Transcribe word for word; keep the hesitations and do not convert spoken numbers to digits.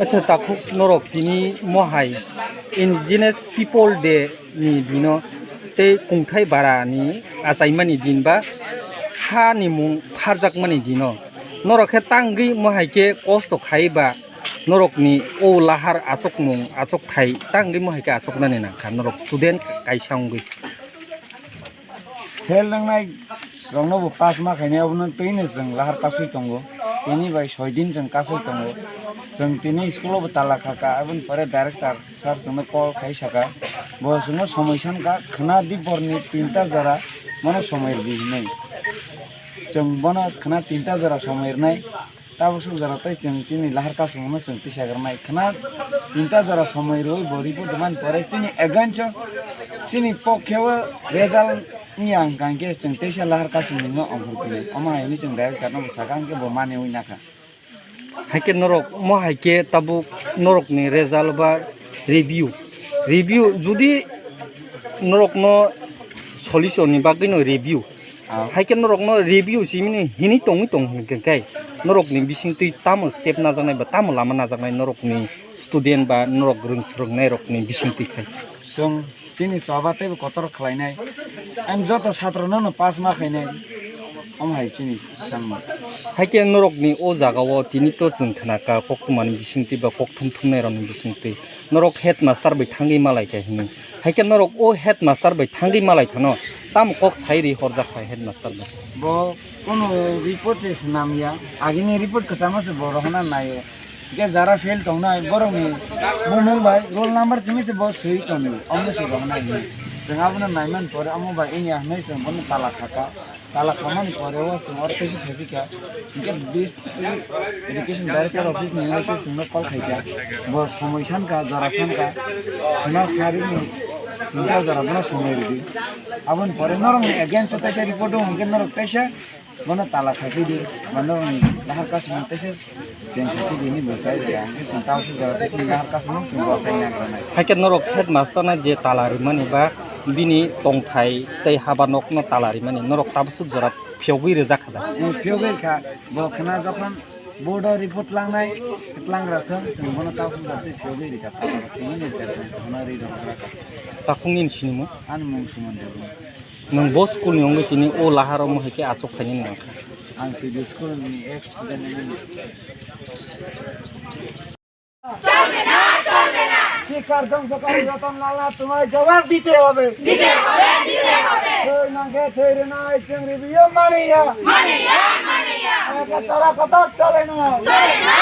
Acha, takhuk norok tini mohai Indigenous People Day ni dino tei kungthai bara ni achaimani din ba ha ni mung pharjakmani dino norok khe tangwi mohai khe kosto khai ba norok ni o lahar achukmung achukthai tangwi mohai khe achuknani nangkha norok student kaisa wngwi. Fail nangnai rokno bo pass ma khainai, obono twino chwng lahar kasui tongo. Tini bai soi din chwng kasui tongo. Chwng tini school o bo tala kha ka, aboni pore director sir chwngno call khai saka, bo chwngno somoi san ka, khwna di borni tinta jora bono somoi rwdi hinwi. Chwng bono khwna tinta jora somoi rwnai. Tabuk suk jora tei chwng chini lahar kasongno chwng tisa granai khwna tinta jora somoi rwi bo report rwmani pore chini against o chini pokhe o result wngya hwnkha hwnkhe chwng teisa lahar kasongni no ongkhor kwnwi. Omo hai hwnwi chwng director no bwsaka hwnkhe bo maniwi nakha. Haikhe norok mo haikhe tabuk norokni result ba review, review judi norokno solution ni bagwino review. Ah. Haikhe norokno review simini hinwi tongwi tong hinkhe kai norokni bisingtwi tamo step najaknai ba tamo lama najaknai norokni student ba norok rwng swrwngnairokni bisingtwi khai. Chwng chini choba teibo kotor khlainai. Ang joto satrono no pass ma khainai. Omo hai chini sanma. Haikhe norokni o jagao tini to chwng khnakha koktwmani bisingtwi ba kokthum thumnairokni bisingtwi. Norok headmaster bai thangwi malaikha hinwi. Haikhe norok o headmaster bai thangwi malaikhano tamo kok sai ri horjak hai headmaster bai? Bo kono report se swnam ya. Agini report kwchama se bo rohorna naio. Hingke jara fail tongnai borokni bumung bai roll number simi se bo swi tongo. Omo se rohornai hinwi. Chwng abono naiman pore omo bai wngya hinwi chwng bono tala khaka. Tala khamani pore o chwng oro teisa phaipikha. Hingke district education director office ni wngwi khe chwngno call khaikha. Bo somoi sankha, jora sankha. Hwnma sarikni hingke o jora bono somoi rwdi. Aboni pore norokni against o teisa report o hingke norok teisa bono tala khaipidi. Bono lahar kasima teisa change khaipidi hinwi bo sai rwkha. Hingke chwng tamo sujak teisa lahar kasima chwng bo sai nagra nai. Haikhe norok headmaster no je tala rimani ba bini tongthai tei haba nokno tala rimani norok tabuk suk jora phiyogwi rwjak kha da? Phiyogwi kha, bo khna jokhon board o report langnai, tlangra thung, chwng bono tabuk suk jora tei phiyogwi rwkha, tala rok thwngwi rwkha, chwng bono ri rok rwkha. Takhuk nini sinimung? Ani mung Suman Debbarma. Nwng bo school ni wngwi tini o lahar omo hai khe achuk khainani nangkha? Ang P D school ni ex student wngwi. চলবে না, চলবে না। শিক্ষার ধ্বংসকারী রতনলাল নাথ, তোমায় জবাব দিতে হবে। দিতে হবে, দিতে হবে। থৈ নাঙ্গে থৈ রে নাই, চিংড়ি বিয়ে মানিয়া। মানিয়া, মানিয়া। আগে তারা কথা চলে না। চলে না,